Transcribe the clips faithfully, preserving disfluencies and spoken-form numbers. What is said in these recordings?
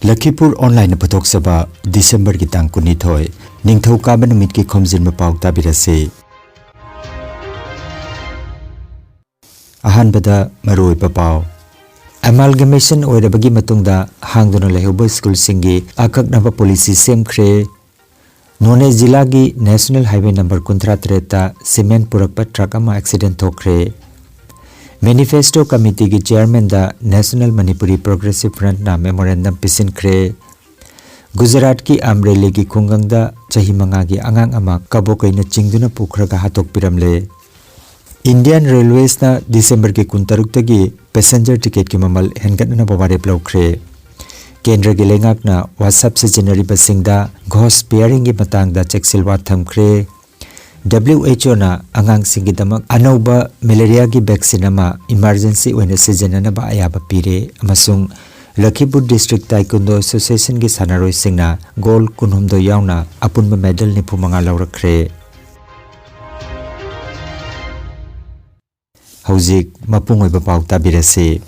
ꯂꯈꯤꯄꯨꯔ ꯑꯣꯟꯂꯥꯏꯟꯅ ꯄꯨꯊꯣꯛꯆꯕ ꯗꯤꯁꯦꯝꯕꯔꯒꯤ ꯇꯥꯡ ꯀꯨꯟꯅꯤꯊꯣꯏ, ꯅꯤꯡꯊꯧꯀꯥꯕ ꯅꯨꯃꯤꯠꯀꯤ ꯈꯣꯝꯖꯤꯟꯕ ꯄꯥꯎ ꯇꯥꯕꯤꯔꯁꯤ꯫ ꯑꯍꯥꯟꯕꯗ ꯃꯔꯨꯑꯣꯏꯕ ꯄꯥꯎ꯫ ꯑꯦꯃꯥꯜꯒꯃꯦꯁꯟ ꯑꯣꯏꯔꯕꯒꯤ ꯃꯇꯨꯡꯗ ꯍꯥꯡꯗꯨꯅ ꯂꯩꯍꯧꯕ ꯁ꯭ꯀꯨꯜꯁꯤꯡꯒꯤ ꯑꯀꯛꯅꯕ ꯄꯣꯂꯤꯁꯤ ꯁꯦꯝꯈ꯭ꯔꯦ꯫ ꯅꯣꯅꯦ ꯖꯤꯂꯥꯒꯤ ꯅꯦꯁꯅꯦꯜ ꯍꯥꯏꯋꯦ ꯅꯝꯕꯔ ꯀꯨꯟꯊ꯭ꯔꯥ ꯇꯔꯦꯠꯇ ꯁꯤꯃꯦꯟ ꯄꯨꯔꯛꯄ ꯇ꯭ꯔꯛ ꯑꯃ ꯑꯦꯛꯁꯤꯗꯦꯟ ꯊꯣꯛꯈ꯭ꯔꯦ꯫ ꯃꯦꯅꯤꯐꯦꯁꯇꯣ ꯀꯃꯤꯇꯤꯒꯤ ꯆꯤꯌꯔꯃꯦꯟꯗ ꯅꯦꯁꯅꯦꯜ ꯃꯅꯤꯄꯨꯔꯤ ꯄ꯭ꯔꯣꯒ꯭ꯔꯦꯁꯤꯞ ꯐ꯭ꯔꯟꯠꯅ ꯃꯦꯃꯣꯔꯦꯟꯗꯝ ꯄꯤꯁꯤꯟꯈ꯭ꯔꯦ꯫ ꯒꯨꯖꯔꯥꯠꯀꯤ ꯑꯝꯔꯦꯂꯤꯒꯤ ꯈꯨꯡꯒꯪꯗ ꯆꯍꯤ ꯃꯉꯥꯒꯤ ꯑꯉꯥꯡ ꯑꯃ ꯀꯕꯣꯀꯩꯅ ꯆꯤꯡꯗꯨꯅ ꯄꯨꯈ꯭ꯔꯒ ꯍꯥꯠꯇꯣꯛꯄꯤꯔꯝꯂꯦ꯫ ꯏꯟꯗꯤꯌꯟ ꯔꯦꯜꯋꯦꯁꯅ ꯗꯤꯁꯦꯝꯕꯔꯒꯤ ꯀꯨꯟꯇꯔꯨꯛꯇꯒꯤ ꯄꯦꯁꯦꯟꯖꯔ ꯇꯤꯀꯦꯠꯀꯤ ꯃꯃꯜ ꯍꯦꯟꯒꯠꯅꯅꯕ ꯋꯥꯔꯦꯞ ꯂꯧꯈ꯭ꯔꯦ꯫ ꯀꯦꯟꯗ꯭ꯔꯒꯤ ꯂꯩꯉꯥꯛꯅ WhatsApp ꯁꯤꯖꯤꯟꯅꯔꯤꯕꯁꯤꯡꯗ ꯒꯣꯁ ꯄꯤꯌꯔꯤꯡꯒꯤ ꯃꯇꯥꯡꯗ ꯆꯦꯛꯁꯤꯜꯋꯥ ꯊꯝꯈ꯭ꯔꯦ꯫ WHOꯅ ꯑꯉꯥꯡꯁꯤꯡꯒꯤꯗꯃꯛ ꯑꯅꯧꯕ ꯃꯦꯂꯦꯔꯤꯌꯥꯒꯤ ꯚꯦꯛꯁꯤꯟ ꯑꯃ ꯏꯃꯥꯔꯖꯦꯟꯁꯤ ꯑꯣꯏꯅ ꯁꯤꯖꯤꯟꯅꯅꯕ ꯑꯌꯥꯕ ꯄꯤꯔꯦ ꯑꯃꯁꯨꯡ ꯂꯈꯤꯄꯨꯔ ꯗꯤꯁꯇ꯭ꯔꯤꯛ ꯇꯥꯏꯀꯨꯟꯗꯣ ꯑꯦꯁꯣꯁꯤꯌꯦꯁꯟꯒꯤ ꯁꯥꯟꯅꯔꯣꯏꯁꯤꯡꯅ ꯒꯣꯜ ꯀꯨꯟꯍꯨꯝꯗꯣꯏ ꯌꯥꯎꯅ ꯑꯄꯨꯟꯕ ꯃꯦꯗꯜ ꯅꯤꯐꯨ ꯃꯉꯥ ꯂꯧꯔꯛꯈ꯭ꯔꯦ꯫ ꯍꯧꯖꯤꯛ ꯃꯄꯨꯡ ꯑꯣꯏꯕ ꯄꯥꯎ ꯇꯥꯕꯤꯔꯁꯤ꯫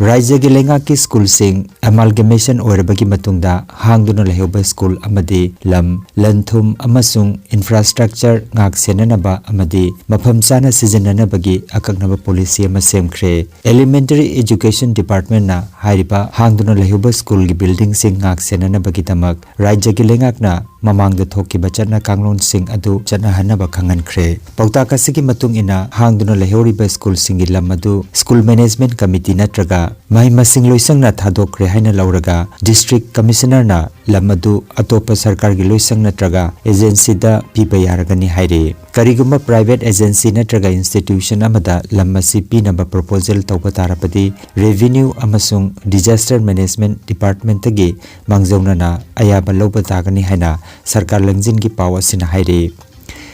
ꯔꯥꯖ꯭ꯌꯒꯤ ꯂꯩꯉꯥꯛꯀꯤ ꯁ꯭ꯀꯨꯜꯁꯤꯡ ꯑꯦꯃꯥꯜꯒꯃꯦꯁꯟ ꯑꯣꯏꯔꯕꯒꯤ ꯃꯇꯨꯡꯗ ꯍꯥꯡꯗꯨꯅ ꯂꯩꯍꯧꯕ ꯁ꯭ꯀꯨꯜ ꯑꯃꯗꯤ ꯂꯝ, ꯂꯟꯊꯨꯝ ꯑꯃꯁꯨꯡ ꯏꯟꯐ꯭ꯔꯥꯁ꯭ꯇ꯭ꯔꯛꯆꯔ ꯉꯥꯛ ꯁꯦꯟꯅꯅꯕ ꯑꯃꯗꯤ ꯃꯐꯝ ꯆꯥꯅ ꯁꯤꯖꯤꯟꯅꯅꯕꯒꯤ ꯑꯀꯛꯅꯕ ꯄꯣꯂꯤꯁꯤ ꯑꯃ ꯁꯦꯝꯈ꯭ꯔꯦ꯫ ꯑꯦꯂꯤꯃꯦꯟꯇꯔꯤ ꯑꯦꯖꯨꯀꯦꯁꯟ ꯗꯤꯄꯥꯔꯠꯃꯦꯟꯠꯅ ꯍꯥꯏꯔꯤꯕ ꯍꯥꯡꯗꯨꯅ ꯂꯩꯍꯧꯕ ꯁ꯭ꯀꯨꯜꯒꯤ ꯕꯤꯜꯗꯤꯡꯁꯤꯡ ꯉꯥꯛ ꯁꯦꯟꯅꯅꯕꯒꯤꯗꯃꯛ ꯔꯥꯖ꯭ꯌꯒꯤ ꯂꯩꯉꯥꯛꯅ ꯃꯃꯥꯡꯗ ꯊꯣꯛꯈꯤꯕ ꯆꯠꯅ ꯀꯥꯡꯂꯣꯟꯁꯤꯡ ꯑꯗꯨ ꯆꯠꯅꯍꯟꯅꯕ ꯈꯪꯍꯟꯈ꯭ꯔꯦ꯫ ꯄꯥꯎꯇꯥꯛ ꯑꯁꯤꯒꯤ ꯃꯇꯨꯡ ꯏꯟꯅ, ꯍꯥꯡꯗꯨꯅ ꯂꯩꯍꯧꯔꯤꯕ ꯁ꯭ꯀꯨꯜꯁꯤꯡꯒꯤ ꯂꯝ ꯑꯗꯨ ꯁ꯭ꯀꯨꯜ ꯃꯦꯅꯦꯖꯃꯦꯟꯠ ꯀꯃꯤꯇꯤ ꯅꯠꯇ꯭ꯔꯒ ꯃꯍꯩ ꯃꯁꯤꯡ ꯂꯣꯏꯁꯪꯅ ꯊꯥꯗꯣꯛꯈ꯭ꯔꯦ ꯍꯥꯏꯅ ꯂꯧꯔꯒ, ꯗꯤꯁꯇ꯭ꯔꯤꯛ ꯀꯃꯤꯁꯅꯔꯅ ꯂꯝ ꯑꯗꯨ ꯑꯇꯣꯞꯄ ꯁꯔꯀꯥꯔꯒꯤ ꯂꯣꯏꯁꯪ ꯅꯠꯇ꯭ꯔꯒ ꯑꯦꯖꯦꯟꯁꯤꯗ ꯄꯤꯕ ꯌꯥꯔꯒꯅꯤ ꯍꯥꯏꯔꯤ꯫ ꯀꯔꯤꯒꯨꯝꯕ ꯄ꯭ꯔꯥꯏꯚꯦꯠ ꯑꯦꯖꯦꯟꯁꯤ ꯅꯠꯇ꯭ꯔꯒ ꯏꯟꯁꯇꯤꯇ꯭ꯌꯨꯁꯟ ꯑꯃꯗ ꯂꯝ ꯑꯁꯤ ꯄꯤꯅꯕ ꯄ꯭ꯔꯣꯄꯣꯖꯦꯜ ꯇꯧꯕ ꯇꯥꯔꯕꯗꯤ, ꯔꯦꯚꯤꯅ꯭ꯌꯨ ꯑꯃꯁꯨꯡ ꯗꯤꯖꯥꯁꯇꯔ ꯃꯦꯅꯦꯖꯃꯦꯟꯠ ꯗꯤꯄꯥꯔꯠꯃꯦꯟꯠꯇꯒꯤ ꯃꯥꯡꯖꯧꯅꯅ ꯑꯌꯥꯕ ꯂꯧꯕ ꯇꯥꯒꯅꯤ ꯍꯥꯏꯅ ꯁꯔꯀꯥꯔ ꯂꯪꯖꯤꯟꯒꯤ ꯄꯥꯎ ꯑꯁꯤꯅ ꯍꯥꯏꯔꯤ꯫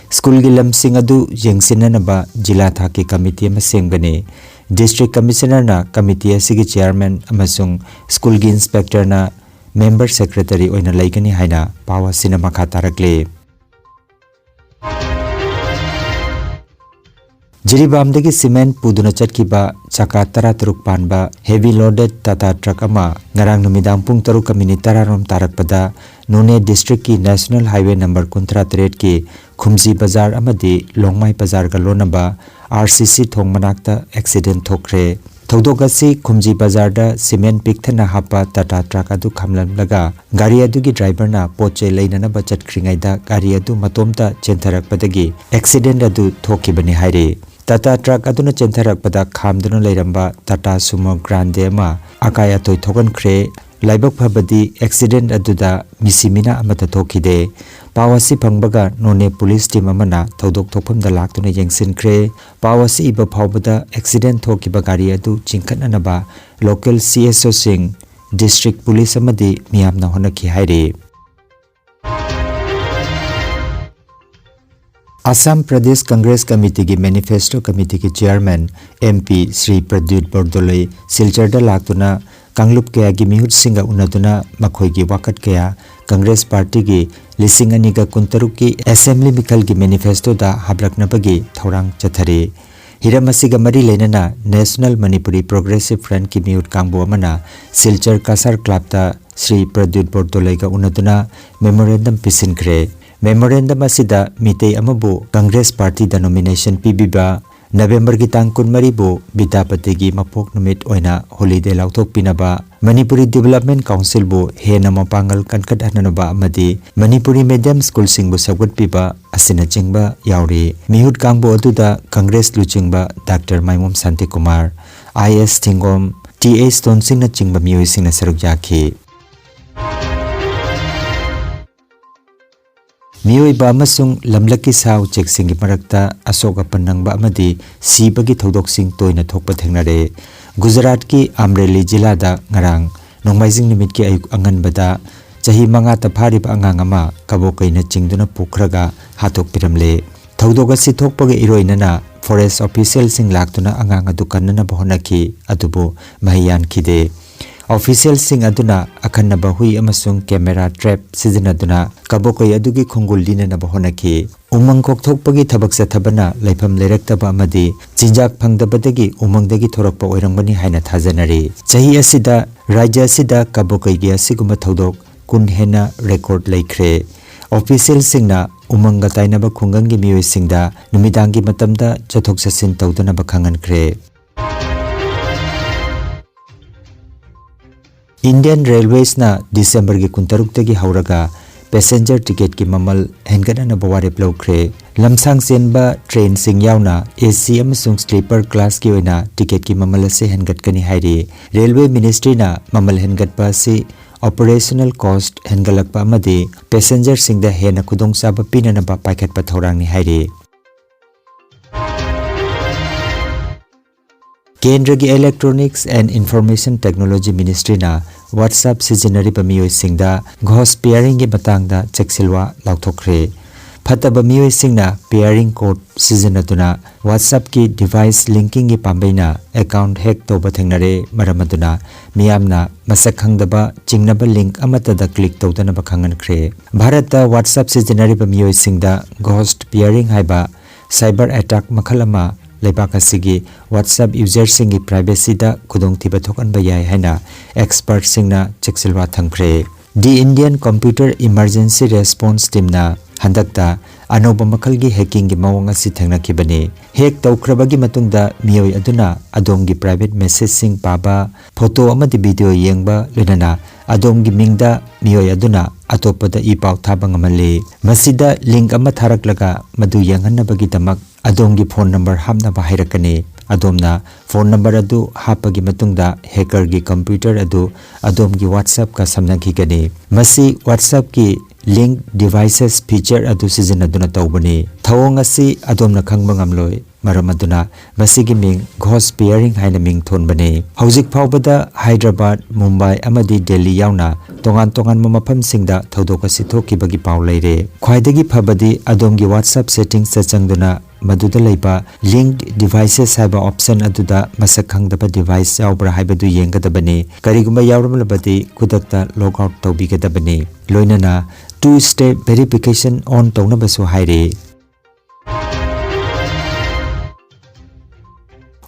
ꯁ꯭ꯀꯨꯜꯒꯤ ꯂꯝꯁꯤꯡ ꯑꯗꯨ ꯌꯦꯡꯁꯤꯟꯅꯅꯕ ꯖꯤꯂꯥ ꯊꯥꯛꯀꯤ ꯀꯃꯤꯇꯤ ꯑꯃ ꯁꯦꯝꯒꯅꯤ꯫ ꯗꯤꯁꯇ꯭ꯔꯤꯛ ꯀꯃꯤꯁꯅꯔꯅ ꯀꯃꯤꯇꯤ ꯑꯁꯤꯒꯤ ꯆꯤꯌꯔꯃꯦꯟ ꯑꯃꯁꯨꯡ ꯁ꯭ꯀꯨꯜꯒꯤ ꯏꯟꯁꯄꯦꯛꯇꯔꯅ ꯃꯦꯝꯕꯔ ꯁꯦꯀ꯭ꯔꯦꯇꯔꯤ ꯑꯣꯏꯅ ꯂꯩꯒꯅꯤ ꯍꯥꯏꯅ ꯄꯥꯎ ꯑꯁꯤꯅ ꯃꯈꯥ ꯇꯥꯔꯛꯂꯤ꯫ ꯖꯤꯔꯤꯕꯥꯝꯗꯒꯤ ꯁꯤꯃꯦꯟ ꯄꯨꯗꯨꯅ ꯆꯠꯈꯤꯕ ꯆꯀꯥ ꯇꯔꯥꯇꯔꯨꯛ ꯄꯥꯟꯕ heavy loaded Tata truck ꯑꯃ ꯉꯔꯥꯡ ꯅꯨꯃꯤꯗꯥꯡ ꯄꯨꯡ ꯇꯔꯨꯛꯀ ꯃꯤꯅꯤꯠ ꯇꯔꯥꯔꯣꯝ ꯇꯥꯔꯛꯄꯗ ꯅꯣꯅꯦ district ꯀꯤ National Highway number ꯀꯨꯟꯊ꯭ꯔꯥ ꯇꯔꯦꯠꯀꯤ ꯈꯨꯝꯖꯤ ꯕꯖꯥꯔ ꯑꯃꯗꯤ ꯂꯣꯡꯃꯥꯏ ꯕꯖꯥꯔꯒ ꯂꯣꯟꯅꯕ RCC ꯊꯣꯡ ꯃꯅꯥꯛꯇ accident ꯊꯣꯛꯈ꯭ꯔꯦ꯫ ꯊꯧꯗꯣꯛ ꯑꯁꯤ ꯈꯨꯝꯖꯤ ꯕꯖꯥꯔꯗ ꯁꯤꯃꯦꯟ ꯄꯤꯛꯊꯟꯅ ꯍꯥꯞꯄ Tata truck ꯑꯗꯨ ꯈꯥꯝꯂꯝꯂꯒ ꯒꯥꯔꯤ ꯑꯗꯨꯒꯤ driver ꯅ ꯄꯣꯠ ꯆꯩ ꯂꯩꯅꯅꯕ ꯆꯠꯈ꯭ꯔꯤꯉꯩꯗ ꯒꯥꯔꯤ ꯑꯗꯨ ꯃꯇꯣꯝꯇ ꯆꯦꯟꯊꯔꯛꯄꯗꯒꯤ accident ꯑꯗꯨ ꯊꯣꯛꯈꯤꯕꯅꯤ ꯍꯥꯏꯔꯤ꯫ Tata truck ꯑꯗꯨꯅ ꯆꯦꯟꯊꯔꯛꯄꯗ ꯈꯥꯝꯗꯨꯅ ꯂꯩꯔꯝꯕ Tata Sumo Grande ꯑꯃ ꯑꯀꯥꯏ ꯑꯇꯣꯏ ꯊꯣꯛꯍꯟꯈ꯭ꯔꯦ꯫ ꯂꯥꯏꯕꯛ ꯐꯕꯗꯤ accident ꯑꯗꯨꯗ ꯃꯤꯁꯤ ꯃꯤꯅꯥ ꯑꯃꯠꯇ ꯊꯣꯛꯈꯤꯗꯦ꯫ ꯄꯥꯎ ꯑꯁꯤ ꯐꯪꯕꯒ ꯅꯣꯅꯦ police team ꯑꯃꯅ ꯊꯧꯗꯣꯛ ꯊꯣꯛꯐꯝꯗ ꯂꯥꯛꯇꯨꯅ ꯌꯦꯡꯁꯤꯟꯈ꯭ꯔꯦ꯫ ꯄꯥꯎ ꯑꯁꯤ ꯏꯕ ꯐꯥꯎꯕꯗ accident ꯊꯣꯛꯈꯤꯕ ꯒꯥꯔꯤ ꯑꯗꯨ ꯆꯤꯡꯈꯠꯅꯅꯕ local CSO ꯁꯤꯡ, district police ꯑꯃꯗꯤ ꯃꯤꯌꯥꯝꯅ ꯍꯣꯠꯅꯈꯤ ꯍꯥꯏꯔꯤ꯫ Assam Pradesh Congress ꯀꯃꯤꯇꯤꯒꯤ manifesto ꯀꯃꯤꯇꯤꯒꯤ chairman MP Shri ꯄ꯭ꯔꯗ꯭ꯌꯨꯠ ꯕꯣꯔꯗꯣꯂꯩ ꯁꯤꯜꯆꯔꯗ ꯂꯥꯛꯇꯨꯅ ꯀꯥꯡꯂꯨꯞ ꯀꯌꯥꯒꯤ ꯃꯤꯍꯨꯠꯁꯤꯡꯒ ꯎꯅꯗꯨꯅ ꯃꯈꯣꯏꯒꯤ ꯋꯥꯀꯠ ꯀꯌꯥ ꯀꯪꯒ꯭ꯔꯦꯁ ꯄꯥꯔꯇꯤꯒꯤ ꯂꯤꯁꯤꯡ ꯑꯅꯤꯒ ꯀꯨꯟꯇꯔꯨꯛꯀꯤ assembly ꯃꯤꯈꯜꯒꯤ manifesto ꯗ ꯍꯥꯞꯂꯛꯅꯕꯒꯤ ꯊꯧꯔꯥꯡ ꯆꯠꯊꯔꯤ꯫ ꯍꯤꯔꯝ ꯑꯁꯤꯒ ꯃꯔꯤ ꯂꯩꯅꯅ National Manipuri Progressive Front ꯀꯤ ꯃꯤꯍꯨꯠ ꯀꯥꯡꯕꯨ ꯑꯃꯅ ꯁꯤꯜꯆꯔ ꯀꯁꯥꯔ club ꯇ ꯁ꯭ꯔꯤ ꯄ꯭ꯔꯗ꯭ꯌꯨꯠ ꯕꯣꯔꯗꯣꯂꯩꯒ ꯎꯅꯗꯨꯅ memorandum ꯄꯤꯁꯤꯟꯈ꯭ꯔꯦ꯫ Memorandum ꯑꯁꯤꯗ ꯃꯤꯇꯩ ꯑꯃꯕꯨ ꯀꯪꯒ꯭ꯔꯦꯁ ꯄꯥꯔꯇꯤꯗ nomination ꯄꯤꯕꯤꯕ, ꯅꯕꯦꯝꯕꯔꯒꯤ ꯇꯥꯡ ꯀꯨꯟꯃꯔꯤꯕꯨ ꯕꯤꯗ꯭ꯌꯥꯄꯇꯤꯒꯤ ꯃꯄꯣꯛ ꯅꯨꯃꯤꯠ ꯑꯣꯏꯅ holiday ꯂꯥꯎꯊꯣꯛꯄꯤꯅꯕ, ꯃꯅꯤꯄꯨꯔꯤ Development Council ꯕꯨ ꯍꯦꯟꯅ ꯃꯄꯥꯡꯒꯜ ꯀꯟꯈꯠꯍꯟꯅꯕ ꯑꯃꯗꯤ ꯃꯅꯤꯄꯨꯔꯤ medium school ꯁꯤꯡꯕꯨ ꯁꯧꯒꯠꯄꯤꯕ ꯑꯁꯤꯅꯆꯤꯡꯕ ꯌꯥꯎꯔꯤ꯫ ꯃꯤꯍꯨꯠ ꯀꯥꯡꯕꯨ ꯑꯗꯨꯗ ꯀꯪꯒ꯭ꯔꯦꯁ ꯂꯨꯆꯤꯡꯕ doctor Maimom Shantikumar, I S Thingom, T H ꯇꯣꯟꯁꯤꯡꯅꯆꯤꯡꯕ ꯃꯤꯑꯣꯏꯁꯤꯡꯅ ꯁꯔꯨꯛ ꯌꯥꯈꯤ꯫ ꯃꯤꯑꯣꯏꯕ ꯑꯃꯁꯨꯡ ꯂꯝꯂꯛꯀꯤ ꯁꯥ ꯎꯆꯦꯛꯁꯤꯡꯒꯤ ꯃꯔꯛꯇ ꯑꯁꯣꯛ ꯑꯄꯟ ꯅꯪꯕ ꯑꯃꯗꯤ ꯁꯤꯕꯒꯤ ꯊꯧꯗꯣꯛꯁꯤꯡ ꯇꯣꯏꯅ ꯊꯣꯛꯄ ꯊꯦꯡꯅꯔꯦ꯫ ꯒꯨꯖꯔꯥꯠꯀꯤ ꯑꯝꯔꯦꯂꯤ ꯖꯤꯂꯥꯗ ꯉꯔꯥꯡ ꯅꯣꯡꯃꯥꯏꯖꯤꯡ ꯅꯨꯃꯤꯠꯀꯤ ꯑꯌꯨꯛ ꯑꯉꯟꯕꯗ ꯆꯍꯤ ꯃꯉꯥꯇ ꯐꯥꯔꯤꯕ ꯑꯉꯥꯡ ꯑꯃ ꯀꯕꯣꯀꯩꯅ ꯆꯤꯡꯗꯨꯅ ꯄꯨꯈ꯭ꯔꯒ ꯍꯥꯠꯇꯣꯛꯄꯤꯔꯝꯂꯦ꯫ ꯊꯧꯗꯣꯛ ꯑꯁꯤ ꯊꯣꯛꯄꯒ ꯏꯔꯣꯏꯅꯅ forest official ꯁꯤꯡ ꯂꯥꯛꯇꯨꯅ ꯑꯉꯥꯡ ꯑꯗꯨ ꯀꯟꯅꯅꯕ ꯍꯣꯠꯅꯈꯤ, ꯑꯗꯨꯕꯨ ꯃꯍꯩ ꯌꯥꯟꯈꯤꯗꯦ꯫ Officialꯁꯤꯡ ꯑꯗꯨꯅ ꯑꯈꯟꯅꯕ ꯍꯨꯏ ꯑꯃꯁꯨꯡ camera trap ꯁꯤꯖꯤꯟꯅꯗꯨꯅ ꯀꯕꯣꯀꯩ ꯑꯗꯨꯒꯤ ꯈꯣꯡꯒꯨꯜ ꯂꯤꯅꯅꯕ ꯍꯣꯠꯅꯈꯤ꯫ ꯎꯃꯪ ꯀꯣꯛꯊꯣꯛꯄꯒꯤ ꯊꯕꯛ ꯆꯠꯊꯕꯅ ꯂꯩꯐꯝ ꯂꯩꯔꯛꯇꯕ ꯑꯃꯗꯤ ꯆꯤꯟꯖꯥꯛ ꯐꯪꯗꯕꯗꯒꯤ ꯎꯃꯪꯗꯒꯤ ꯊꯣꯔꯛꯄ ꯑꯣꯏꯔꯝꯒꯅꯤ ꯍꯥꯏꯅ ꯊꯥꯖꯅꯔꯤ꯫ ꯆꯍꯤ ꯑꯁꯤꯗ ꯔꯥꯖ꯭ꯌ ꯑꯁꯤꯗ ꯀꯕꯣꯀꯩꯒꯤ ꯑꯁꯤꯒꯨꯝꯕ ꯊꯧꯗꯣꯛ ꯀꯨꯟ ꯍꯦꯟꯅ record ꯂꯩꯈ꯭ꯔꯦ꯫ Officialꯁꯤꯡꯅ ꯎꯃꯪꯒ ꯇꯥꯏꯅꯕ ꯈꯨꯡꯒꯪꯒꯤ ꯃꯤꯑꯣꯏꯁꯤꯡꯗ ꯅꯨꯃꯤꯗꯥꯡꯒꯤ ꯃꯇꯝꯗ ꯆꯠꯊꯣꯛ ꯆꯠꯁꯤꯟ ꯇꯧꯗꯅꯕ ꯈꯪꯍꯟꯈ꯭ꯔꯦ꯫ Indian Railwaysꯅ Decemberꯒꯤ ꯀꯨꯟꯇꯔꯨꯛꯇꯒꯤ ꯍꯧꯔꯒ passenger ticketꯀꯤ ꯃꯃꯜ ꯍꯦꯟꯒꯠꯅꯅꯕ ꯋꯥꯔꯦꯞ ꯂꯧꯈ꯭ꯔꯦ꯫ ꯂꯝꯁꯥꯡ ꯆꯦꯟꯕ trainꯁꯤꯡ ꯌꯥꯎꯅ AC ꯑꯃꯁꯨꯡ sleeper classꯀꯤ ꯑꯣꯏꯅ ticketꯀꯤ ꯃꯃꯜ ꯑꯁꯤ ꯍꯦꯟꯒꯠꯀꯅꯤ ꯍꯥꯏꯔꯤ꯫ Railway Ministryꯅ ꯃꯃꯜ ꯍꯦꯟꯒꯠꯄ ꯑꯁꯤ operational cost ꯍꯦꯟꯒꯠꯂꯛꯄ ꯑꯃꯗꯤ passengerꯁꯤꯡꯗ ꯍꯦꯟꯅ ꯈꯨꯗꯣꯡꯆꯥꯕ ꯄꯤꯅꯅꯕ ꯄꯥꯏꯈꯠꯄ ꯊꯧꯔꯥꯡꯅꯤ ꯍꯥꯏꯔꯤ꯫ ꯀꯦꯟꯗ꯭ꯔꯒꯤ Electronics and Information Technology Ministryꯅ WhatsApp ꯁꯤꯖꯤꯟꯅꯔꯤꯕ ꯃꯤꯑꯣꯏꯁꯤꯡꯗ ghost pairingꯒꯤ ꯃꯇꯥꯡꯗ ꯆꯦꯛꯁꯤꯜꯋꯥ ꯂꯥꯎꯊꯣꯛꯈ꯭ꯔꯦ꯫ ꯐꯠꯇꯕ ꯃꯤꯑꯣꯏꯁꯤꯡꯅ pairing code ꯁꯤꯖꯤꯟꯅꯗꯨꯅ WhatsAppꯀꯤ device linkingꯒꯤ ꯄꯥꯝꯕꯩꯅ account hack ꯇꯧꯕ ꯊꯦꯡꯅꯔꯦ꯫ ꯃꯔꯝ ꯑꯗꯨꯅ ꯃꯤꯌꯥꯝꯅ ꯃꯁꯛ ꯈꯪꯗꯕ ꯆꯤꯡꯅꯕ link ꯑꯃꯠꯇꯗ click ꯇꯧꯗꯅꯕ ꯈꯪꯍꯟꯈ꯭ꯔꯦ꯫ ꯚꯥꯔꯠꯇ WhatsApp ꯁꯤꯖꯤꯟꯅꯔꯤꯕ ꯃꯤꯑꯣꯏꯁꯤꯡꯗ ghost pairing ꯍꯥꯏꯕ cyber attack ꯃꯈꯜ ꯑꯃ ꯂꯩꯕꯥꯛ ꯑꯁꯤꯒꯤ WhatsApp userꯁꯤꯡꯒꯤ privacyꯗ ꯈꯨꯗꯣꯡꯊꯤꯕ ꯊꯣꯛꯍꯟꯕ ꯌꯥꯏ ꯍꯥꯏꯅ expertꯁꯤꯡꯅ ꯆꯦꯛꯁꯤꯜꯋꯥ ꯊꯝꯈ꯭ꯔꯦ꯫ The Indian Computer Emergency Response Teamꯅ ꯍꯟꯗꯛꯇ ꯑꯅꯧꯕ ꯃꯈꯜꯒꯤ hackingꯒꯤ ꯃꯑꯣꯡ ꯑꯁꯤ ꯊꯦꯡꯅꯈꯤꯕꯅꯤ꯫ Hack ꯇꯧꯈ꯭ꯔꯕꯒꯤ ꯃꯇꯨꯡꯗ ꯃꯤꯑꯣꯏ ꯑꯗꯨꯅ ꯑꯗꯣꯝꯒꯤ private messageꯁꯤꯡ ꯄꯥꯕ, photo ꯑꯃꯗꯤ video ꯌꯦꯡꯕ, ꯂꯣꯏꯅꯅ ꯑꯗꯣꯝꯒꯤ ꯃꯤꯡꯗ ꯃꯤꯑꯣꯏ ꯑꯗꯨꯅ ꯑꯇꯣꯞꯄꯗ ꯏ ꯄꯥꯎ ꯊꯥꯕ ꯉꯝꯍꯜꯂꯤ꯫ ꯃꯁꯤꯗ link ꯑꯃ ꯊꯥꯔꯛꯂꯒ ꯃꯗꯨ ꯌꯦꯡꯍꯟꯅꯕꯒꯤꯗꯃꯛ ꯑꯗꯣꯝꯒꯤ phone number ꯍꯥꯞꯅꯕ ꯍꯥꯏꯔꯛꯀꯅꯤ꯫ ꯑꯗꯣꯝꯅ phone number ꯑꯗꯨ ꯍꯥꯞꯄꯒꯤ ꯃꯇꯨꯡꯗ hackerꯒꯤ computer ꯑꯗꯨ ꯑꯗꯣꯝꯒꯤ WhatsAppꯀ ꯁꯝꯅꯈꯤꯒꯅꯤ꯫ ꯃꯁꯤ WhatsAppꯀꯤ link devices feature ꯑꯗꯨ ꯁꯤꯖꯤꯟꯅꯗꯨꯅ ꯇꯧꯕꯅꯤ꯫ ꯊꯧꯑꯣꯡ ꯑꯁꯤ ꯑꯗꯣꯝꯅ ꯈꯪꯕ ꯉꯝꯂꯣꯏ꯫ ꯃꯔꯝ ꯑꯗꯨꯅ ꯃꯁꯤꯒꯤ ꯃꯤꯡ Ghost Bearing ꯍꯥꯏꯅ ꯃꯤꯡ ꯊꯣꯟꯕꯅꯤ꯫ ꯍꯧꯖꯤꯛ ꯐꯥꯎꯕꯗ ꯍꯥꯏꯗ꯭ꯔꯕꯥꯗ, ꯃꯨꯝꯕꯥꯏ ꯑꯃꯗꯤ ꯗꯦꯜꯂꯤ ꯌꯥꯎꯅ ꯇꯣꯉꯥꯟ ꯇꯣꯉꯥꯟꯕ ꯃꯐꯝꯁꯤꯡꯗ ꯊꯧꯗꯣꯛ ꯑꯁꯤ ꯊꯣꯛꯈꯤꯕꯒꯤ ꯄꯥꯎ ꯂꯩꯔꯦ꯫ ꯈ꯭ꯋꯥꯏꯗꯒꯤ ꯐꯕꯗꯤ ꯑꯗꯣꯝꯒꯤ WhatsApp settings ꯇ ꯆꯪꯗꯨꯅ ꯃꯗꯨꯗ ꯂꯩꯕ Linked Devices ꯍꯥꯏꯕ option ꯑꯗꯨꯗ ꯃꯁꯛ ꯈꯪꯗꯕ device ꯌꯥꯎꯕ꯭ꯔꯥ ꯍꯥꯏꯕꯗꯨ ꯌꯦꯡꯒꯗꯕꯅꯤ꯫ ꯀꯔꯤꯒꯨꯝꯕ ꯌꯥꯎꯔꯝꯂꯕꯗꯤ ꯈꯨꯗꯛꯇ log out ꯇꯧꯕꯤꯒꯗꯕꯅꯤ꯫ ꯂꯣꯏꯅꯅ two step verification on ꯇꯧꯅꯕꯁꯨ ꯍꯥꯏꯔꯤ꯫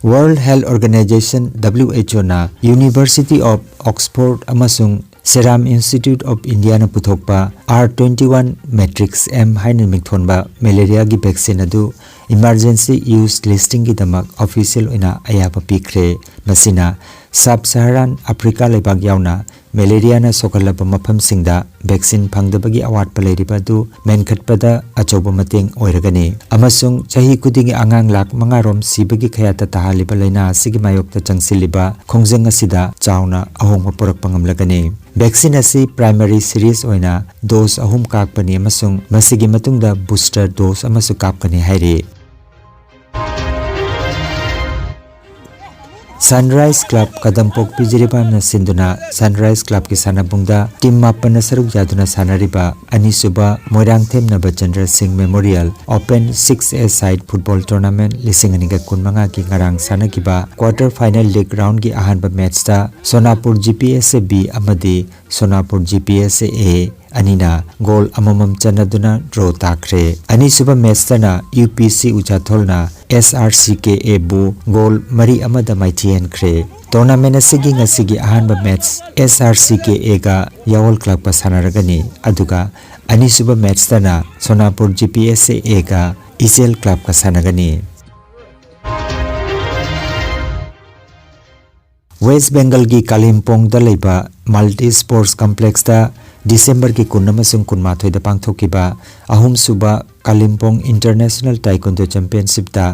World Health Organization, W H O ꯅ University of Oxford ꯑꯃꯁꯨꯡ Serum Institute of India ꯅ ꯄꯨꯊꯣꯛꯄ R twenty one matrix M ꯍꯥꯏꯅ ꯃꯤꯡꯊꯣꯟꯕ malaria ꯒꯤ vaccine ꯑꯗꯨ emergency use listing ꯒꯤꯗꯃꯛ official ꯑꯣꯏꯅ ꯑꯌꯥꯕ ꯄꯤꯈ꯭ꯔꯦ꯫ ꯃꯁꯤꯅ Sub-Saharan Africa ꯂꯩꯕꯥꯛ ꯌꯥꯎꯅ malaria ꯅ ꯁꯣꯛꯍꯜꯂꯕ ꯃꯐꯝꯁꯤꯡꯗ vaccine ꯐꯪꯗꯕꯒꯤ ꯑꯋꯥꯠꯄ ꯂꯩꯔꯤꯕ ꯑꯗꯨ ꯃꯦꯟꯈꯠꯄꯗ ꯑꯆꯧꯕ ꯃꯇꯦꯡ ꯑꯣꯏꯔꯒꯅꯤ ꯑꯃꯁꯨꯡ ꯆꯍꯤ ꯈꯨꯗꯤꯡꯒꯤ ꯑꯉꯥꯡ ꯂꯥꯈ ꯃꯉꯥ ꯔꯣꯝ ꯁꯤꯕꯒꯤ ꯈꯌꯥꯠꯇ ꯇꯥꯍꯜꯂꯤꯕ ꯂꯥꯏꯅꯥ ꯑꯁꯤꯒꯤ ꯃꯥꯌꯣꯛꯇ ꯆꯪꯁꯤꯜꯂꯤꯕ ꯈꯣꯡꯖꯪ ꯑꯁꯤꯗ ꯆꯥꯎꯅ ꯑꯍꯣꯡꯕ ꯄꯨꯔꯛꯄ ꯉꯝꯂꯒꯅꯤ꯫ Vaccine ꯑꯁꯤ primary series ꯑꯣꯏꯅ dose ꯑꯍꯨꯝ ꯀꯥꯞꯄꯅꯤ ꯑꯃꯁꯨꯡ ꯃꯁꯤꯒꯤ ꯃꯇꯨꯡꯗ booster dose ꯑꯃꯁꯨ ꯀꯥꯞꯀꯅꯤ ꯍꯥꯏꯔꯤ꯫ Sunrise Club ꯀꯗꯝꯄꯣꯛꯄꯤ ꯖꯤꯔꯤꯕꯥꯝꯅ ꯁꯤꯟꯗꯨꯅ Sunrise Club ꯀꯤ ꯁꯥꯟꯅꯕꯨꯡꯗ team ꯃꯥꯄꯟꯅ ꯁꯔꯨꯛ ꯌꯥꯗꯨꯅ ꯁꯥꯟꯅꯔꯤꯕ ꯑꯅꯤꯁꯨꯕ ꯃꯣꯏꯔꯥꯡꯊꯦꯝ ꯅꯕꯆꯟꯗ꯭ꯔ ꯁꯤꯡ Memorial Open six A side football tournament ꯂꯤꯁꯤꯡ ꯑꯅꯤꯒ ꯀꯨꯟꯃꯉꯥꯒꯤ ꯉꯔꯥꯡ ꯁꯥꯟꯅꯈꯤꯕ quarter final league round ꯒꯤ ꯑꯍꯥꯟꯕ match ꯇ ꯁꯣꯅꯥꯄꯨꯔ G P S A B ꯑꯃꯗꯤ ꯁꯣꯅꯥꯄꯨꯔ G P S A ꯑꯅꯤꯅ goal ꯑꯃꯃꯝ ꯆꯟꯅꯗꯨꯅ draw ꯇꯥꯈ꯭ꯔꯦ꯫ ꯑꯅꯤꯁꯨꯕ match ꯇꯅ U P C ꯎꯆꯥꯊꯣꯜꯅ S R C K A ꯕꯨ goal ꯃꯔꯤ ꯑꯃꯗ ꯃꯥꯏꯊꯤꯍꯟꯈ꯭ꯔꯦ꯫ Tournament ꯑꯁꯤꯒꯤ ꯉꯁꯤꯒꯤ ꯑꯍꯥꯟꯕ match S R C K A ꯒ ꯌꯥꯋꯜ club ꯀ ꯁꯥꯟꯅꯔꯒꯅꯤ, ꯑꯗꯨꯒ ꯑꯅꯤꯁꯨꯕ match ꯇꯅ ꯁꯣꯅꯥꯄꯨꯔ G P S A ꯒ ꯏꯆꯦꯜ club ꯀ ꯁꯥꯟꯅꯒꯅꯤ꯫ West Bengal ꯒꯤ ꯀꯥꯂꯤꯝꯄꯣꯡꯗ ꯂꯩꯕ Multi Sports Complex ꯇ December ꯒꯤ ꯀꯨꯟ ꯑꯃꯁꯨꯡ ꯀꯨꯟꯃꯥꯊꯣꯏꯗ ꯄꯥꯡꯊꯣꯛꯈꯤꯕ ꯑꯍꯨꯝꯁꯨꯕ ꯀꯥꯂꯤꯝꯄꯣꯡ ꯏꯟꯇꯔꯅꯦꯁꯅꯦꯜ ꯇꯥꯏꯀꯨꯟꯗꯣ ꯆꯦꯝꯄꯤꯌꯟꯁꯤꯞꯇ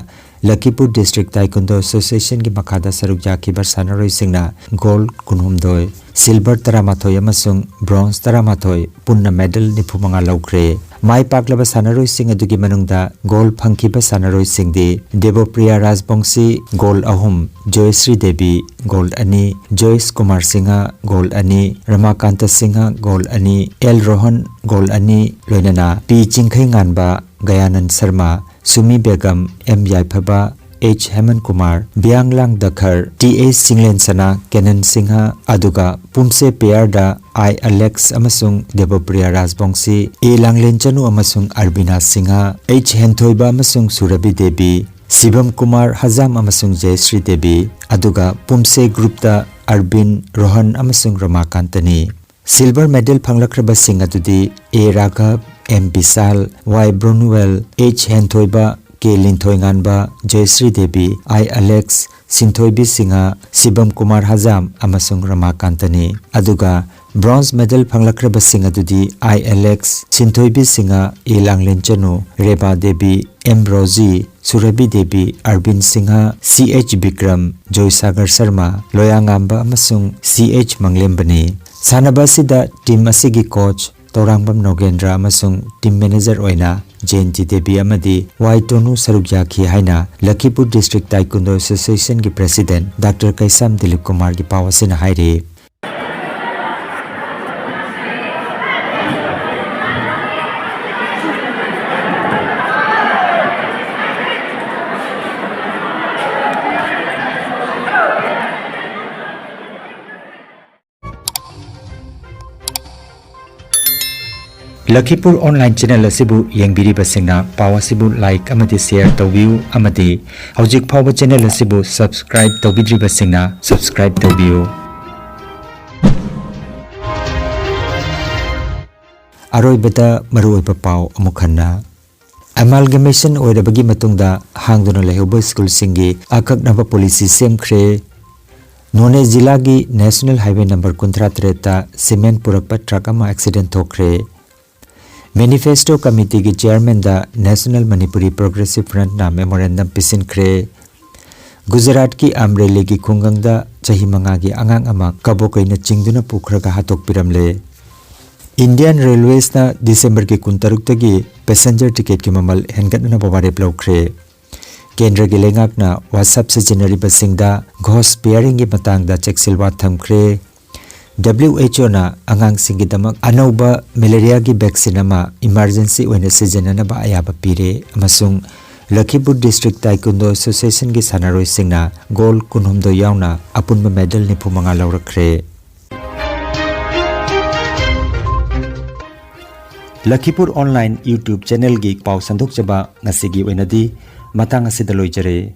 ꯂꯈꯤꯄꯨꯔ ꯗꯤꯁꯇ꯭ꯔꯤꯛ ꯇꯥꯏꯀꯨꯟꯗꯣ ꯑꯦꯁꯣꯁꯤꯌꯦꯁꯟꯒꯤ ꯃꯈꯥꯗ ꯁꯔꯨꯛ ꯌꯥꯈꯤꯕ ꯁꯥꯟꯅꯔꯣꯏꯁꯤꯡꯅ ꯒꯣꯜ ꯀꯨꯟꯍꯨꯝꯗꯣꯏ, ꯁꯤꯜꯚꯔ ꯇꯔꯥꯃꯥꯊꯣꯏ ꯑꯃꯁꯨꯡ ꯕ꯭ꯔꯣꯟꯖ ꯇꯔꯥꯃꯥꯊꯣꯏ, ꯄꯨꯟꯅ ꯃꯦꯗꯜ ꯅꯤꯐꯨꯃꯉꯥ ꯂꯧꯈ꯭ꯔꯦ꯫ ꯃꯥꯏ ꯄꯥꯛꯂꯕ ꯁꯥꯟꯅꯔꯣꯏꯁꯤꯡ ꯑꯗꯨꯒꯤ ꯃꯅꯨꯡꯗ ꯒꯣꯜ ꯐꯪꯈꯤꯕ ꯁꯥꯟꯅꯔꯣꯏꯁꯤꯡꯗꯤ ꯗꯦꯕꯣꯄ꯭ꯔꯤꯌꯥ ꯔꯥꯖꯕꯣꯡꯁꯤ ꯒꯣꯜ ꯑꯍꯨꯝ, ꯖꯣꯌꯁ꯭ꯔꯤ ꯗꯦꯕꯤ ꯒꯣꯜ ꯑꯅꯤ, ꯖꯣꯏꯁ ꯀꯨꯃꯥꯔ ꯁꯤꯡꯍ ꯒꯣꯜ ꯑꯅꯤ, ꯔꯃꯥꯀꯥꯟꯇ ꯁꯤꯡꯍ ꯒꯣꯜ ꯑꯅꯤ, ꯑꯦꯜ ꯔꯣꯍꯟ ꯒꯣꯜ ꯑꯅꯤ, ꯂꯣꯏꯅꯅ P Chingkheinganba, Gyanan Sharma, Sumi Begum, M Yaiphaba, H Heman Kumar, Biyanglang Dakhar, T H Singlensana, Kenan Singh, ꯑꯗꯨꯒ ꯄꯨꯝꯁꯦ ꯄꯦꯌꯔꯗ ꯑꯥꯏ ꯑꯂꯦꯛꯁ ꯑꯃꯁꯨꯡ ꯗꯦꯕꯄ꯭ꯔꯤꯌꯥ ꯔꯥꯖꯕꯣꯡꯁꯤ, ꯑꯦ ꯂꯥꯡꯂꯦꯟꯆꯅꯨ ꯑꯃꯁꯨꯡ ꯑꯔꯕꯤꯅꯥ ꯁꯤꯡꯍ, ꯑꯩꯆ ꯍꯦꯟꯊꯣꯏꯕ ꯑꯃꯁꯨꯡ ꯁꯨꯔꯕꯤ ꯗꯦꯕꯤ, ꯁꯤꯕꯝ ꯀꯨꯃꯥꯔ ꯍꯖꯥꯝ ꯑꯃꯁꯨꯡ ꯖꯌꯁ꯭ꯔꯤ ꯗꯦꯕꯤ, ꯑꯗꯨꯒ ꯄꯨꯝꯁꯦ ꯒ꯭ꯔꯨꯞꯇ ꯑꯔꯕꯤꯟ, ꯔꯣꯍꯟ ꯑꯃꯁꯨꯡ ꯔꯃꯥꯀꯥꯟꯇꯅꯤ꯫ ꯁꯤꯜꯚꯔ ꯃꯦꯗꯜ ꯐꯪꯂꯛꯈ꯭ꯔꯕꯁꯤꯡ ꯑꯗꯨꯗꯤ ꯑꯦ ꯔꯥꯘꯕ, ꯑꯦꯝ ꯕꯤꯁꯥꯜ, ꯋꯥꯏ ꯕ꯭ꯔꯣꯅꯨꯋꯦꯜ, ꯑꯩꯆ ꯍꯦꯟꯊꯣꯏꯕ, ꯀꯦ ꯂꯤꯟꯊꯣꯏꯉꯥꯟꯕ, ꯖꯌꯁ꯭ꯔꯤ ꯗꯦꯕꯤ, ꯑꯥꯏ ꯑꯂꯦꯛꯁ, ꯁꯤꯟꯊꯣꯏꯕꯤ ꯁꯤꯡꯍ, ꯁꯤꯕꯝ ꯀꯨꯃꯥꯔ ꯍꯖꯥꯝ ꯑꯃꯁꯨꯡ ꯔꯃꯥꯀꯥꯟꯇꯅꯤ꯫ ꯑꯗꯨꯒ ꯕ꯭ꯔꯣꯟꯖ ꯃꯦꯗꯜ ꯐꯪꯂꯛꯈ꯭ꯔꯕꯁꯤꯡ ꯑꯗꯨꯗꯤ ꯑꯥꯏ ꯑꯂꯦꯛꯁ, ꯁꯤꯟꯊꯣꯏꯕꯤ ꯁꯤꯡꯍ, ꯑꯦ ꯂꯥꯡꯂꯦꯟꯆꯅꯨ, ꯔꯦꯕꯥ ꯗꯦꯕꯤ, ꯑꯦꯝ ꯔꯣꯖꯤ, ꯁꯨꯔꯕꯤ ꯗꯦꯕꯤ, ꯑꯔꯕꯤꯟ ꯁꯤꯡꯍ, ꯁꯤ ꯑꯩꯆ ꯕꯤꯀ꯭ꯔꯝ, ꯖꯣꯏꯁꯥꯒꯔ ꯁꯔꯃ, ꯂꯣꯌꯥꯉꯥꯝꯕ ꯑꯃꯁꯨꯡ ꯁꯤ ꯑꯩꯆ ꯃꯪꯂꯦꯝꯕꯅꯤ꯫ ꯁꯥꯟꯅꯕ ꯑꯁꯤꯗ ꯇꯤꯝ ꯑꯁꯤꯒꯤ ꯀꯣꯆ ꯇꯧꯔꯥꯡꯕꯝ ꯅꯣꯒꯦꯟꯗ꯭ꯔ ꯑꯃꯁꯨꯡ ꯇꯤꯝ ꯃꯦꯅꯦꯖꯔ ꯑꯣꯏꯅ ꯖꯦꯟꯇꯤ ꯗꯦꯕꯤ ꯑꯃꯗꯤ ꯋꯥꯏ ꯇꯣꯅꯨ ꯁꯔꯨꯛ ꯌꯥꯈꯤ ꯍꯥꯏꯅ ꯂꯈꯤꯄꯨꯔ ꯗꯤꯁꯇ꯭ꯔꯤꯛ ꯇꯥꯏꯀꯨꯟꯗꯣ ꯑꯦꯁꯣꯁꯤꯌꯦꯁꯟꯒꯤ ꯄ꯭ꯔꯦꯁꯤꯗꯦꯟꯠ ꯗꯥꯛꯇꯔ ꯀꯩꯁꯥꯝ ꯗꯤꯂꯤꯞ ꯀꯨꯃꯥꯔꯒꯤ ꯄꯥꯎ ꯑꯁꯤꯅ ꯍꯥꯏꯔꯤ꯫ ꯂꯈꯤꯄꯨꯔ ꯑꯣꯟꯂꯥꯏꯟ ꯆꯦꯅꯦꯜ ꯑꯁꯤꯕꯨ ꯌꯦꯡꯕꯤꯔꯤꯕꯁꯤꯡꯅ ꯄꯥꯎ ꯑꯁꯤꯕꯨ ꯂꯥꯏꯛ ꯑꯃꯗꯤ ꯁꯦꯌꯔ ꯇꯧꯕꯤꯌꯨ ꯑꯃꯗꯤ ꯍꯧꯖꯤꯛ ꯐꯥꯎꯕ ꯆꯦꯅꯦꯜ ꯑꯁꯤꯕꯨ ꯁꯕꯁꯀ꯭ꯔꯥꯏꯕ ꯇꯧꯕꯤꯗ꯭ꯔꯤꯕꯁꯤꯡꯅ ꯁꯕꯁꯀ꯭ꯔꯥꯏꯕ ꯇꯧꯕꯤꯌꯨ꯫ ꯑꯔꯣꯏꯕꯗ ꯃꯔꯨꯑꯣꯏꯕ ꯄꯥꯎ ꯑꯃꯨꯛ ꯍꯟꯅ꯫ ꯑꯦꯃꯥꯜꯒꯃꯦꯁꯟ ꯑꯣꯏꯔꯕꯒꯤ ꯃꯇꯨꯡꯗ ꯍꯥꯡꯗꯨꯅ ꯂꯩꯍꯧꯕ ꯁ꯭ꯀꯨꯜꯁꯤꯡꯒꯤ ꯑꯀꯛꯅꯕ ꯄꯣꯂꯤꯁꯤ ꯁꯦꯝꯈ꯭ꯔꯦ꯫ ꯅꯣꯅꯦ ꯖꯤꯂꯥꯒꯤ ꯅꯦꯁꯅꯦꯜ ꯍꯥꯏꯋꯦ ꯅꯝꯕꯔ ꯀꯨꯟꯊ꯭ꯔꯥ ꯇꯔꯦꯠꯇ ꯁꯤꯃꯦꯟ ꯄꯨꯔꯛꯄ ꯇ꯭ꯔꯛ ꯑꯃ ꯑꯦꯛꯁꯤꯗꯦꯟ ꯊꯣꯛꯈ꯭ꯔꯦ꯫ Manifesto Committeeꯒꯤ Chairmanꯗ National Manipuri Progressive Frontꯅ memorandum ꯄꯤꯁꯤꯟꯈ꯭ꯔꯦ꯫ ꯒꯨꯖꯔꯥꯠꯀꯤ ꯑꯝꯔꯦꯂꯤꯒꯤ ꯈꯨꯡꯒꯪꯗ ꯆꯍꯤ ꯃꯉꯥꯒꯤ ꯑꯉꯥꯡ ꯑꯃ ꯀꯕꯣꯀꯩꯅ ꯆꯤꯡꯗꯨꯅ ꯄꯨꯈ꯭ꯔꯒ ꯍꯥꯠꯇꯣꯛꯄꯤꯔꯝꯂꯦ꯫ Indian Railwaysꯅ Decemberꯒꯤ ꯀꯨꯟꯇꯔꯨꯛꯇꯒꯤ passenger ticketꯀꯤ ꯃꯃꯜ ꯍꯦꯟꯒꯠꯅꯅꯕ ꯋꯥꯔꯦꯞ ꯂꯧꯈ꯭ꯔꯦ꯫ ꯀꯦꯟꯗ꯭ꯔꯒꯤ ꯂꯩꯉꯥꯛꯅ WhatsApp ꯁꯤꯖꯤꯟꯅꯔꯤꯕꯁꯤꯡꯗ ghost peeringꯒꯤ ꯃꯇꯥꯡꯗ ꯆꯦꯛꯁꯤꯜꯋꯥ ꯊꯝꯈ꯭ꯔꯦ꯫ WHOꯅ ꯑꯉꯥꯡꯁꯤꯡꯒꯤꯗꯃꯛ ꯑꯅꯧꯕ malariaꯒꯤ vaccine ꯑꯃ emergency ꯑꯣꯏꯅ ꯁꯤꯖꯤꯟꯅꯅꯕ ꯑꯌꯥꯕ ꯄꯤꯔꯦ ꯑꯃꯁꯨꯡ ꯂꯈꯤꯄꯨꯔ District Taekwondo Associationꯒꯤ ꯁꯥꯟꯅꯔꯣꯏꯁꯤꯡꯅ gold ꯀꯨꯟꯍꯨꯝꯗꯣꯏ ꯌꯥꯎꯅ ꯑꯄꯨꯟꯕ medal ꯅꯤꯐꯨ ꯃꯉꯥ ꯂꯧꯔꯛꯈ꯭ꯔꯦ꯫ ꯂꯈꯤꯄꯨꯔ Online YouTube channelꯒꯤ ꯄꯥꯎ ꯁꯟꯗꯣꯛꯆꯕ ꯉꯁꯤꯒꯤ ꯑꯣꯏꯅꯗꯤ ꯃꯇꯥꯡ ꯑꯁꯤꯗ ꯂꯣꯏꯖꯔꯦ꯫